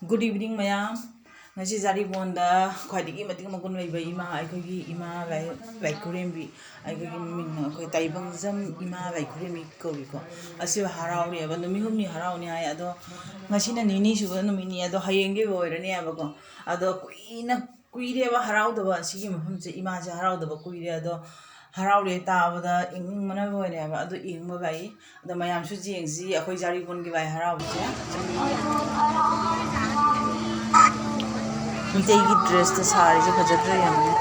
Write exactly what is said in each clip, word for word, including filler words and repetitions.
Good evening, ꯃꯌꯥꯝ꯫ ꯉꯁꯤ ꯖꯥꯔꯤꯕꯣꯟꯗ ꯈ꯭ꯋꯥꯏꯗꯒꯤ ꯃꯇꯤꯛ ꯃꯒꯨꯟ ꯂꯩꯕ ꯏꯃꯥ, ꯑꯩꯈꯣꯏꯒꯤ ꯏꯃꯥ ꯂꯥꯏ-, ꯂꯥꯏꯈꯨꯔꯦꯝꯕꯤ, ꯑꯩꯈꯣꯏꯒꯤ ꯃꯃꯤꯡꯅ ꯑꯩꯈꯣꯏ ꯇꯥꯏꯕꯪꯖꯝ ꯏꯃꯥ ꯂꯥꯏꯈꯨꯔꯦꯝꯕꯤ ꯀꯧꯏꯀꯣ꯫ ꯑꯁꯤ ꯍꯔꯥꯎꯔꯤꯑꯕ, ꯅꯨꯃꯤꯠ ꯍꯨꯝꯅꯤ ꯍꯔꯥꯎꯅꯤ ꯍꯥꯏ꯫ ꯑꯗꯣ ꯉꯁꯤꯅ ꯅꯤꯅꯤ ꯁꯨꯕ ꯅꯨꯃꯤꯠꯅꯤ, ꯑꯗꯣ ꯍꯌꯦꯡꯒꯤ ꯑꯣꯏꯕ ꯑꯣꯏꯔꯅꯦꯕꯀꯣ꯫ ꯑꯗꯣ ꯀꯨꯏꯅ, ꯀꯨꯏꯔꯦꯕ ꯍꯔꯥꯎꯗꯕ, ꯑꯁꯤꯒꯤ ꯃꯐꯝꯁꯦ, ꯏꯃꯥꯁꯦ ꯍꯔꯥꯎꯗꯕ ꯀꯨꯏꯔꯦ꯫ ꯑꯗꯣ ꯍꯔꯥꯎꯔꯦ ꯇꯥꯕꯗ ꯌꯦꯡꯅꯤꯡꯕꯅ ꯂꯣꯏꯔꯦꯕ꯫ ꯑꯗꯣ ꯌꯦꯡꯕ ꯂꯥꯛꯏ꯫ ꯑꯗꯣ ꯃꯌꯥꯝꯁꯨ ꯌꯦꯡꯁꯤ ꯑꯩꯈꯣꯏ ꯖꯥꯔꯤꯕꯣꯟꯒꯤ ꯂꯥꯏ ꯍꯔꯥꯎꯕꯁꯦ꯫ ꯃꯤꯇꯩꯒꯤ ꯗ꯭ꯔꯦꯁꯇ ꯁꯥꯔꯤꯁꯦ ꯐꯖꯗ꯭ꯔꯥ ꯌꯦꯡꯉꯨꯅꯦ꯫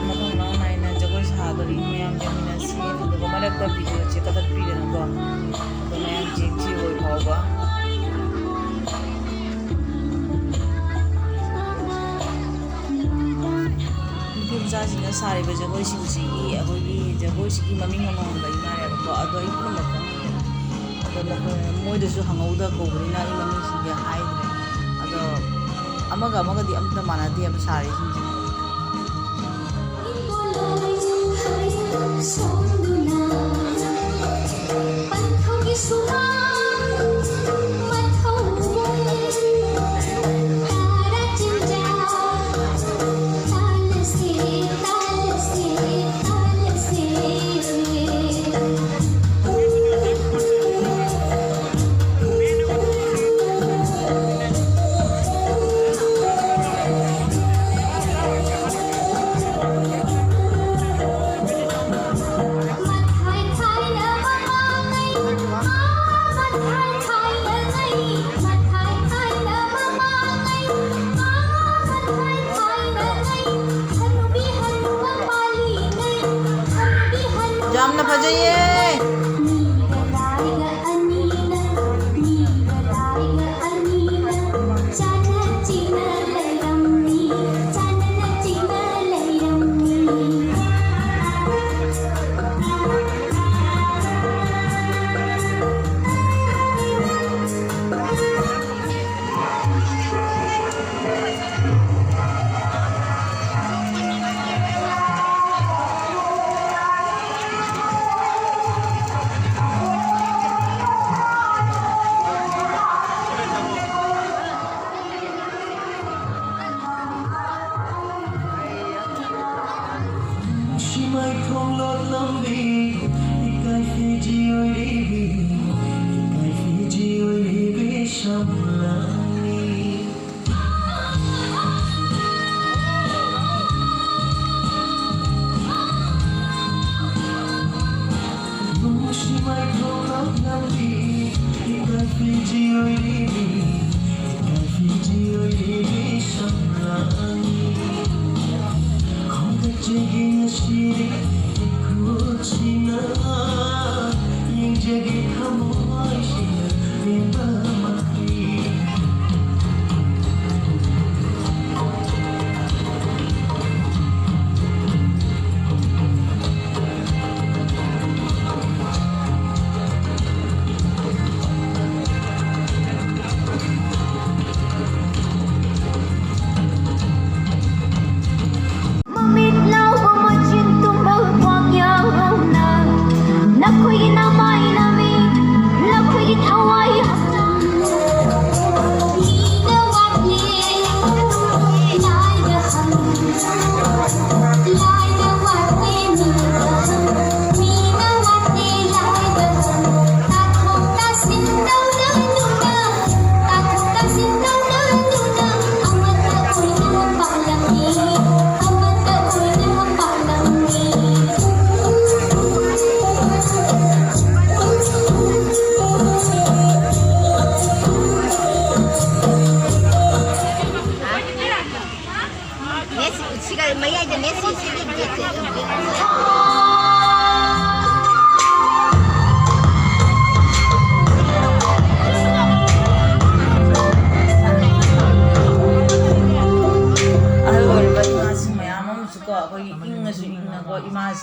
ꯃꯊꯧ ꯃꯅꯥꯎ ꯅꯥꯏꯅ ꯖꯒꯣꯏ ꯁꯥꯗꯣꯔꯤ ꯃꯌꯥꯝ ꯌꯦꯡꯃꯤꯟꯅꯁꯤ꯫ ꯑꯗꯨꯒ ꯃꯔꯛꯇ ꯚꯤꯗꯤꯑꯣꯁꯦ ꯀꯛꯊꯠꯄꯤꯗꯅꯀꯣ꯫ ꯑꯗꯣ ꯃꯌꯥꯝ ꯌꯦꯡꯁꯤ ꯂꯣꯏ ꯐꯥꯎꯕ꯫ ꯅꯨꯄꯤ ꯃꯆꯥꯁꯤꯡꯅ ꯁꯥꯔꯤꯕ ꯖꯒꯣꯏꯁꯤꯡꯁꯤꯒꯤ, ꯑꯩꯈꯣꯏꯒꯤ ꯖꯒꯣꯏꯁꯤꯒꯤ ꯃꯃꯤꯡ ꯑꯃꯃꯝ ꯂꯩ ꯃꯥꯜꯂꯦꯕꯀꯣ꯫ ꯑꯗꯣ ꯑꯩ ꯄꯨꯝꯅꯃꯛ ꯈꯪꯗꯦ꯫ ꯑꯗꯣ ꯃꯈꯣꯏ, ꯃꯣꯏꯗꯁꯨ ꯍꯪꯍꯧꯗ ꯀꯧꯕꯅꯤꯅ ꯑꯩ ꯃꯃꯤꯡꯁꯤꯡꯁꯦ ꯍꯥꯏꯗ꯭ꯔꯦ꯫ ꯑꯗꯣ ꯑꯃꯒ ꯑꯃꯒꯗꯤ ꯑꯝꯇ ꯃꯥꯟꯅꯗꯦꯕ ꯁꯥꯔꯤꯁꯤꯡꯁꯦ꯫ ꯌꯥꯝꯅ ꯐꯖꯩꯌꯦ꯫ ꯅꯨꯡꯁꯤꯃꯥꯏ ꯊꯣꯡꯂꯣ ꯂꯝꯕꯤ, ꯏꯀꯥꯏ ꯐꯤꯖꯤ ꯑꯣꯏꯔꯤꯕꯤ, ꯏꯀꯥꯏ ꯐꯤꯖꯤ ꯑꯣꯏꯔꯤꯕꯤ ꯁꯝꯂꯥꯡꯅꯤ꯫ ꯅꯨꯡꯁꯤꯃꯥꯏ ꯊꯣꯡꯂꯣ ꯂꯝꯕꯤ, ꯏꯀꯥꯏ ꯐꯤꯖꯤ ꯑꯣꯏꯔꯤꯕꯤ, ꯏꯀꯥꯏ ꯐꯤꯖꯤ ꯑꯣꯏꯔꯤꯕꯤ ꯁꯝꯂꯥꯡꯅꯤ꯫ ꯈꯣꯡꯒꯠꯆꯒꯦ ꯉꯁꯤꯗꯤ ꯏꯈꯨꯠꯁꯤꯅ, ꯌꯦꯡꯖꯒꯦ ꯊꯃꯣꯏꯁꯤꯅ ꯄꯦꯟꯕꯃꯛꯇꯤ꯫ ꯃꯃꯤꯠ ꯂꯥꯎꯕ ꯃꯆꯤꯟ ꯇꯨꯝꯕ ꯈ꯭ꯋꯥꯡ ꯌꯥꯡꯅ, ꯅꯈꯣꯏꯒꯤ ꯅꯃꯥꯏ ꯅꯃꯤꯠ, ꯅꯈꯣꯏꯒꯤ ꯊꯋꯥꯏ ꯍꯛꯆꯥꯡ꯫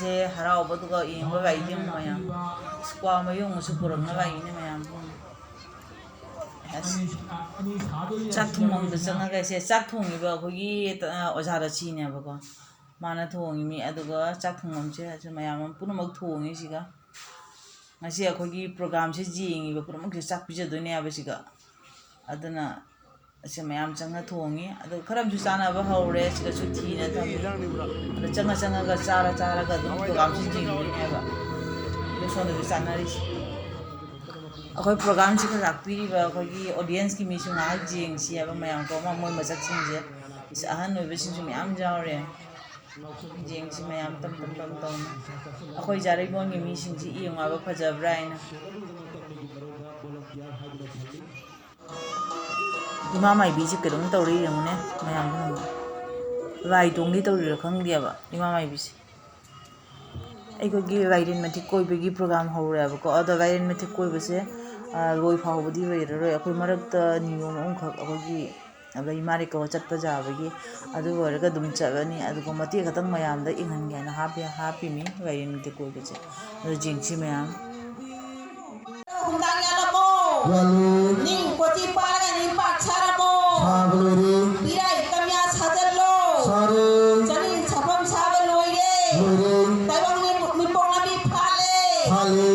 ꯁꯦ ꯍꯔꯥꯎꯕꯗꯨꯒ ꯌꯦꯡꯕ ꯂꯥꯛꯏꯅꯦ ꯃꯌꯥꯝ꯫ ꯀ꯭ꯋꯥ ꯃꯌꯨꯝ ꯑꯃꯁꯨ ꯄꯨꯔꯛꯅ ꯂꯥꯛꯏꯅꯦ ꯃꯌꯥꯝ꯫ ꯑꯁ, ꯆꯥꯛ ꯊꯣꯡꯐꯝꯗ ꯆꯪꯉꯒ ꯁꯦ ꯆꯥꯛ ꯊꯣꯡꯉꯤꯕ ꯑꯩꯈꯣꯏꯒꯤ, ꯑ, ꯑꯣꯖꯥ ꯔꯥꯁꯤꯅꯦꯕꯀꯣ꯫ ꯃꯥꯅ ꯊꯣꯡꯉꯤꯃꯤ꯫ ꯑꯗꯨꯒ ꯆꯥꯛ ꯊꯣꯡꯐꯝꯁꯦ ꯑꯁꯤ ꯃꯌꯥꯝ ꯑꯃ ꯄꯨꯝꯅꯃꯛ ꯊꯣꯡꯉꯤ ꯁꯤꯒ꯫ ꯉꯁꯤ ꯑꯩꯈꯣꯏꯒꯤ programꯁꯦ ꯌꯦꯡꯉꯤꯕ ꯄꯨꯝꯅꯃꯛꯁꯦ ꯆꯥꯛ ꯄꯤꯖꯗꯣꯏꯅꯦ ꯍꯥꯏꯕꯁꯤꯒ꯫ ꯑꯗꯨꯅ ꯑꯁꯤ ꯃꯌꯥꯝ ꯆꯪꯅ ꯊꯣꯡꯉꯤ꯫ ꯑꯗꯨ ꯈꯔ ꯑꯃꯁꯨ ꯆꯥꯅꯕ ꯍꯧꯔꯦ꯫ ꯁꯤꯗꯁꯨ ꯊꯤꯅ ꯊꯝꯃꯤ꯫ ꯑꯗ ꯆꯪꯉ ꯆꯪꯉꯒ ꯆꯥꯔ ꯆꯥꯔꯒ ꯑꯗꯨꯝ programꯁꯤ ꯌꯦꯡꯗꯣꯏꯅꯦꯕ꯫ ꯑꯗꯨ ꯁꯣꯝꯗꯁꯨ ꯆꯥꯅꯔꯤꯁꯦ꯫ ꯑꯩꯈꯣꯏ programꯁꯤꯒ ꯂꯥꯛꯄꯤꯔꯤꯕ ꯑꯩꯈꯣꯏꯒꯤ audienceꯀꯤ ꯃꯤꯁꯨ ꯉꯥꯏꯍꯥꯛ ꯌꯦꯡꯁꯤ ꯍꯥꯏꯕ ꯃꯌꯥꯝ ꯀꯣ, ꯃꯣꯏ ꯃꯁꯛꯁꯤꯡꯁꯦ꯫ ꯑꯁ, ꯑꯍꯟ ꯑꯣꯏꯕꯁꯤꯡꯁꯨ ꯃꯌꯥꯝ ꯌꯥꯎꯔꯦ꯫ ꯌꯦꯡꯁꯤ ꯃꯌꯥꯝ ꯇꯞ ꯇꯞ ꯇꯞ ꯇꯧꯅ꯫ ꯑꯩꯈꯣꯏ ꯖꯥꯔꯩꯕꯣꯟꯒꯤ ꯃꯤꯁꯤꯡꯁꯤ ꯌꯦꯡꯉꯨ ꯍꯥꯏꯕ ꯐꯖꯕ꯭ꯔꯥ ꯍꯥꯏꯅ꯫ ꯏꯃꯥ ꯃꯥꯏꯕꯤꯁꯦ ꯀꯩꯅꯣꯝ ꯇꯧꯔꯦ ꯌꯦꯡꯉꯨꯅꯦ ꯃꯌꯥꯝ ꯄꯨꯝꯅꯃꯛ꯫ ꯂꯥꯏ ꯇꯣꯡꯒꯦ ꯇꯧꯔꯤꯔꯥ ꯈꯪꯗꯦꯕ ꯏꯃꯥ ꯃꯥꯏꯕꯤꯁꯦ꯫ ꯑꯩꯈꯣꯏꯒꯤ ꯂꯥꯏꯔꯦꯟ ꯃꯊꯦꯛ ꯀꯣꯏꯕꯒꯤ program ꯍꯧꯔꯦꯕꯀꯣ꯫ ꯑꯗꯣ ꯂꯥꯏꯔꯦꯟ ꯃꯊꯦꯛ ꯀꯣꯏꯕꯁꯦ, ꯑ, ꯂꯣꯏ ꯐꯥꯎꯕꯗꯤ ꯂꯩꯔꯔꯣꯏ꯫ ꯑꯩꯈꯣꯏ ꯃꯔꯛꯇ ꯅꯤꯌꯣꯝ ꯑꯃꯈꯛ ꯑꯩꯈꯣꯏꯒꯤ ꯑꯗ ꯏꯃꯥ ꯔꯦꯀꯣꯔ ꯆꯠꯄ ꯌꯥꯕꯒꯤ ꯑꯗꯨ ꯂꯣꯏꯔꯒ ꯑꯗꯨꯝ ꯆꯠꯂꯅꯤ꯫ ꯑꯗꯨꯒ ꯃꯇꯦꯛ ꯈꯛꯇꯪ ꯃꯌꯥꯝꯗ ꯌꯦꯡꯍꯟꯒꯦ ꯍꯥꯏꯅ ꯍꯥꯞꯄꯤ, ꯍꯥꯞꯄꯤꯃꯤ ꯂꯥꯏꯔꯦꯟ ꯃꯊꯦꯛ ꯀꯣꯏꯕꯁꯦ꯫ ꯑꯗꯣ ꯌꯦꯡꯁꯤ ꯃꯌꯥꯝ꯫ ꯈꯨꯟꯗꯥꯡ ꯌꯥꯜꯂꯝꯃꯣ꯫ ꯌꯥꯜꯂꯤ꯫ ꯅꯤꯡ ꯀꯣꯆꯤ ꯄꯥꯜꯂꯒ ꯅꯤꯡ ꯄꯥꯛ ꯁꯥꯔꯝꯃꯣ꯫ ꯁꯥꯕ ꯂꯣꯏꯔꯦ꯫ ꯄꯤꯔꯥꯏ ꯀꯃꯤꯌꯥ ꯁꯥꯖꯜꯂꯣ꯫ ꯁꯥꯔꯦ꯫ ꯆꯥꯅꯤꯡ ꯁꯥꯐꯝ ꯁꯥꯕ ꯂꯣꯏꯔꯦ꯫ ꯂꯣꯏꯔꯦ꯫ ꯇꯥꯏꯕꯪ ꯃꯤ-, ꯃꯤꯄꯣꯛ ꯂꯝꯕꯤ ꯐꯥꯜꯂꯦ꯫ ꯐꯥꯜꯂꯦ꯫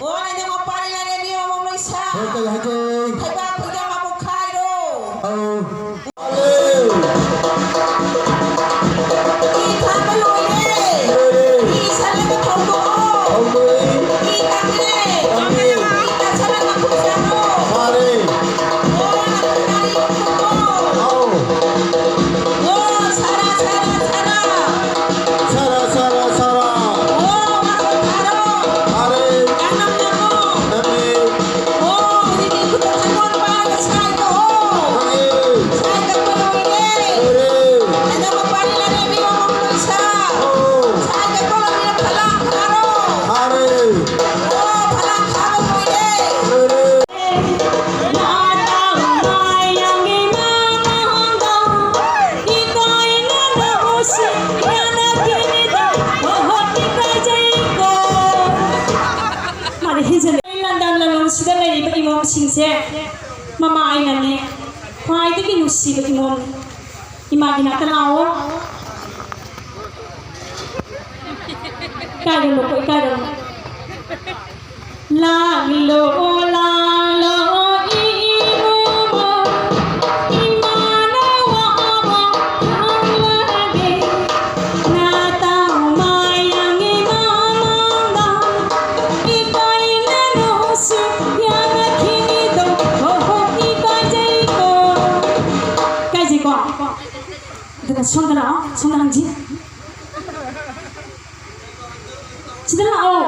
ꯑꯣ, ꯑꯩꯅ ꯃꯄꯥꯟ ꯂꯩꯉꯥꯏꯗ ꯃꯤ ꯑꯃꯃꯝ ꯂꯣꯏꯁꯥ꯫ ꯍꯣꯏ, ꯀꯩ ꯍꯥꯏꯒꯦ? ꯊꯩꯕꯥꯛ ꯐꯩꯖꯥ ꯃꯄꯨ ꯈꯥꯏꯔꯣ꯫ ꯑꯧ꯫ ꯐꯤ ꯊꯥꯕ ꯂꯣꯏꯔꯦ꯫ ꯂꯣꯏꯔꯦ꯫ ꯐꯤ ꯁꯥꯠꯂꯒ ꯐꯧꯗꯣꯛꯑꯣ꯫ ꯐꯧꯗꯣꯛꯏ꯫ ꯐꯤ ꯀꯪꯉꯦ꯫ ꯀꯪꯉꯦ꯫ ꯐꯤ ꯇꯥꯁꯜꯂꯒ ꯈꯨꯠ ꯁꯥꯔꯣ꯫ ꯁꯥꯔꯦ꯫ ꯀꯣꯟꯅ ꯈꯨꯠꯅꯥꯏ ꯌꯣꯝꯊꯣꯛꯑꯣ꯫ ꯑꯧ꯫ ꯁꯤꯡꯁꯦ ꯃꯃꯥ ꯑꯩꯅꯅꯦ ꯈ꯭ꯋꯥꯏꯗꯒꯤ ꯅꯨꯡꯁꯤꯕ ꯏꯃꯣꯝꯅꯤ꯫ ꯏꯃꯥꯒꯤ ꯅꯥꯛꯇ ꯂꯥꯛꯑꯣ꯫ ꯏꯀꯥꯏꯒꯅꯨꯀꯣ, ꯏꯀꯥꯏꯒꯅꯨ꯫ ꯂꯥꯛꯂꯣ, ꯂꯥꯛꯂꯣ, ꯏꯃꯣꯃꯣ, ꯏꯃꯥꯅ ꯋꯥꯕ ꯈꯪꯂꯒꯦ꯫ ꯅꯇꯥꯎ ꯃꯌꯥꯝꯒꯤ ꯃꯃꯥꯡꯗ ꯏꯀꯥꯏꯅ ꯅꯣꯛꯁꯤ ꯌꯥꯅꯈꯤꯅꯤꯗꯣ꯫ ꯍꯣ ꯍꯣ, ꯏꯀꯥꯏꯖꯩꯀꯣ꯫ ꯏꯀꯥꯏꯖꯩꯀꯣ? ꯑꯗꯨꯒ ꯁꯣꯝꯗ ꯂꯥꯛꯑꯣ, ꯁꯣꯝꯗ ꯍꯪꯁꯤ꯫ ꯁꯤꯗ ꯂꯥꯛꯑꯣ꯫